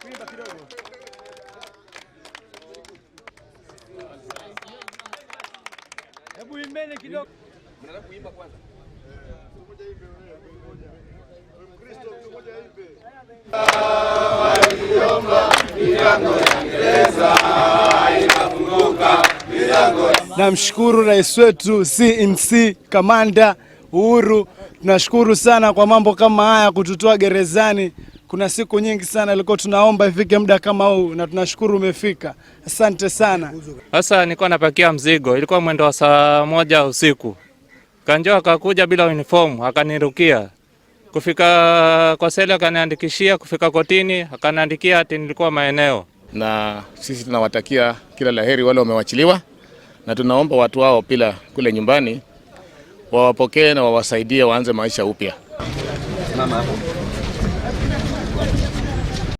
Kuimba kidogo. Hebu imbeni kidogo. Mnataka kuimba kwanza? Namshukuru rais wetu CNC Kamanda Uhuru, tunashukuru sana kwa mambo kama haya kututoa gerezani. Kuna siku nyingi sana ilikuwa tunaomba ifike muda kama huu, na tunashukuru umefika. Asante sana. Sasa nilikuwa napakia mzigo, ilikuwa mwendo wa saa 1 usiku. Kanjo akakuja bila uniform, akanirukia. Kufika kwa seli akaniandikishia, kufika kotini akaniandikia ati nilikuwa maeneo. Na sisi tunawatakia kila laheri wale wamewachiliwa, na tunaomba watu wao pila kule nyumbani wawapokee na wawasaidie waanze maisha upya. Simama hapo.